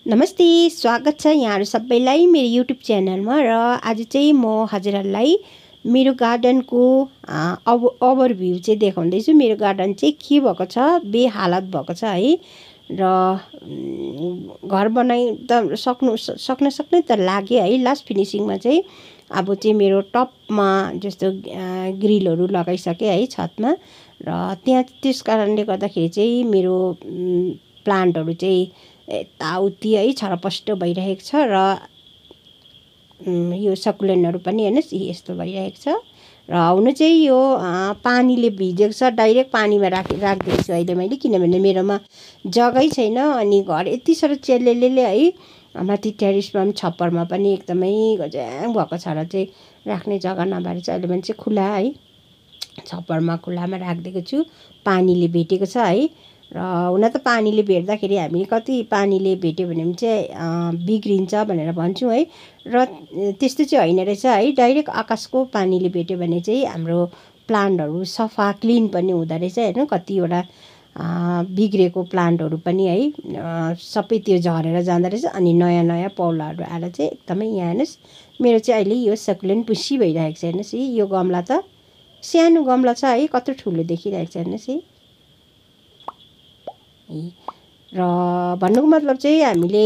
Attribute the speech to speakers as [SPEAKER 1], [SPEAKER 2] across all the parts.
[SPEAKER 1] नमस्ते, स्वागत छ यहाँहरु सबैलाई मेरो युट्युब च्यानलमा। र आज चाहिँ म हजुरहरुलाई मेरो गार्डनको ओभरभ्यू चाहिँ देखाउँदै छु। मेरो गार्डन चाहिँ के भएको छ, बेहालत भएको छ है। र घर बनाइ त सक्ने त लाग्यो है। लास्ट फिनिशिङमा चाहिँ अब चाहिँ मेरो टपमा जस्तो ग्रिलहरु लगाइसके है छतमा। र त्यहाँ त्यस कारणले गर्दाखेरि चाहिँ मेरो प्लान्टहरु चाहिँ यताउति है छरपष्ट भइरहेको छ। र यो सकुलेन्टहरु पनि हेर्नुस् यस्तो भइरहेको छ। र हुनु चाहिँ यो पानीले भिजेको छ, डाइरेक्ट पानीमा राखिदिएको छु अहिले मैले, किनभने मेरोमा जग्गै छैन। अनि घर यति साह्रो चेलेले है, माथि टेरेसमा पनि छप्परमा पनि एकदमै गज्याङ भएको छ र चाहिँ राख्ने जग्गा नभएर चाहिँ अहिले मैले चाहिँ खुला है छप्परमा खुलामा राखिदिएको छु। पानीले भेटेको छ है। र हुन त पानीले भेट्दाखेरि हामी कति पानीले भेट्यो भने चाहिँ बिग्रिन्छ भनेर भन्छौँ है। र त्यस्तो चाहिँ होइन रहेछ है। डाइरेक्ट आकाशको पानीले भेट्यो भने चाहिँ हाम्रो प्लान्टहरु सफा क्लिन पनि हुँदो रहेछ। हेर्नु कतिवटा बिग्रेको प्लान्टहरु पनि है सबै त्यो झरेर जाँदो रहेछ। अनि नयाँ नयाँ पौलाहरु आएर चाहिँ एकदमै यहाँ हेर्नुस् मेरो चाहिँ अहिले यो सकुलेन्ट पुसी भइरहेको छ। हेर्नुस् यो गमला त सानो गमला छ है, कत्रो ठुलो देखिरहेको छ हेर्नुस् है। र भन्नुको मतलब चाहिँ हामीले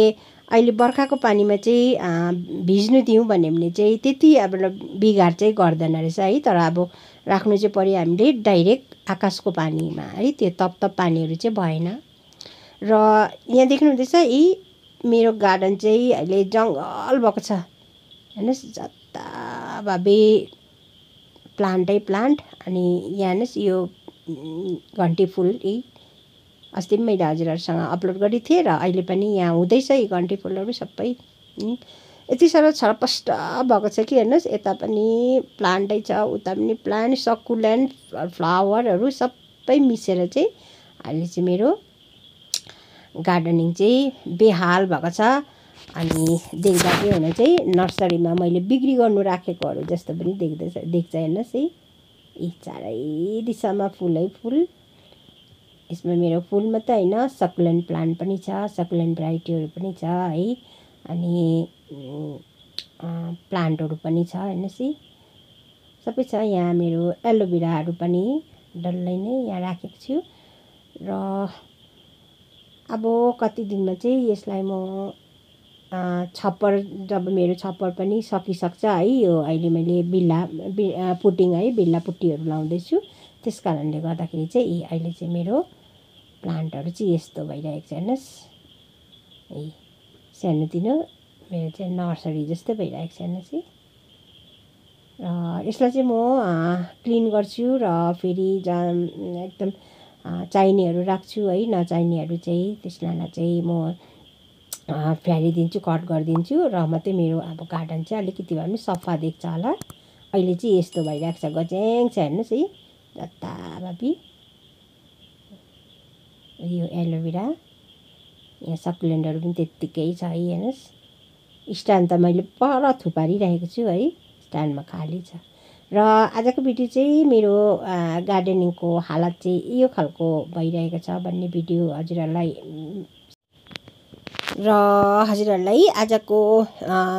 [SPEAKER 1] अहिले बर्खाको पानीमा चाहिँ भिज्नु दिउँ भन्यो भने चाहिँ त्यति अब बिगार चाहिँ गर्दैन रहेछ है। तर अब राख्नु चाहिँ पर्यो हामीले डाइरेक्ट आकाशको पानीमा है, त्यो तप पानीहरू चाहिँ भएन। र यहाँ देख्नु हुँदैछ यी मेरो गार्डन चाहिँ अहिले जङ्गल भएको छ हेर्नुस्, जताभावी प्लान्टै प्लान्ट। अनि यहाँ हेर्नुस् यो घन्टी फुल यी अस्ति पनि मैले हजुरहरुसँग अपलोड गरेको थिएँ र अहिले पनि यहाँ हुँदैछ यी घन्टी फुलहरु सबै। यति साह्रो छरपष्ट भएको छ कि हेर्नुस्, यता पनि प्लान्टै छ, उता पनि प्लान्ट, सकुलेन्ट, फ्लावरहरु सबै मिसेर चाहिँ अहिले चाहिँ मेरो गार्डनिङ चाहिँ बेहाल भएको छ। अनि देख्दा के हुन चाहिँ नर्सरीमा मैले बिक्री गर्नु राखेकोहरु जस्तो पनि देख्छ हेर्नुस् है। यी चारै दिशामा फुलै फुल। यसमा मेरो फुल मात्रै हैन, सकुलेन्ट प्लान्ट पनि छ, सकुलेन्ट भेराइटीहरु पनि छ है। अनि प्लान्टहरु पनि छ हेर्नुस् है, सबै छ। यहाँ मेरो एलोभेराहरु पनि डल्लै नै यहाँ राखेको छु। र अब कति दिनमा चाहिँ यसलाई म छप्पर, जब मेरो छप्पर पनि सकिसक्छ है, यो अहिले मैले बिल्ला पुटिङ है, बिल्ला पुट्टीहरु लाउँदै छु। त्यस कारणले गर्दाखेरि चाहिँ अहिले चाहिँ मेरो प्लान्टहरु चाहिँ यस्तो भइरहेको छ हेर्नुस्। सानोतिनो मेरो चाहिँ नर्सरी जस्तै भइरहेको छ हेर्नुस् है। र यसलाई चाहिँ म क्लिन गर्छु र फेरि एकदम चाहिनेहरु राख्छु है, नचाहिनेहरु चाहिँ त्यसलाई चाहिँ म फ्यालिदिन्छु, कट गरिदिन्छु। र मात्रै मेरो अब गार्डन चाहिँ अलिकति भए पनि सफा देख्छ होला। अहिले चाहिँ यस्तो भइरहेको छ, गज्याङ छ हेर्नुस् है जताभावी। यो एलोभेरा, यहाँ सकुलेन्टहरु पनि त्यत्तिकै छ है हेर्नुस्। स्ट्यान्ड त मैले पर थुपारिरहेको छु है, स्ट्यान्डमा खाली छ। र आजको भिडियो चाहिँ मेरो गार्डनिङको हालत चाहिँ यो खालको भइरहेको छ भन्ने भिडियो हजुरहरुलाई आजको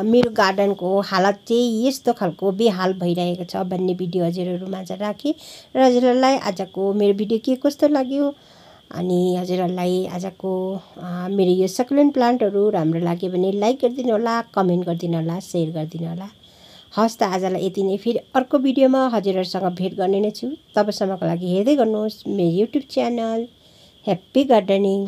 [SPEAKER 1] मेरो गार्डनको हालत चाहिँ यस्तो खालको बेहाल भइरहेको छ भन्ने भिडियो हजुरहरुमाझ राखेँ। र हजुरहरुलाई आजको मेरो भिडियो के कस्तो लाग्यो, अनि हजुरहरुलाई आजको मेरो यो सकुलेन्ट प्लान्टहरु राम्रो लाग्यो भने लाइक गरिदिनु होला, कमेन्ट गरिदिनु होला, शेयर गरिदिनु होला। हस् त आजलाई यति नै। फेरि अर्को भिडियोमा हजुरहरुसँग भेट गर्ने नै छु। तबसम्मको लागि हेर्दै गर्नुहोस् मेरो युट्युब च्यानल ह्याप्पी गार्डनिङ।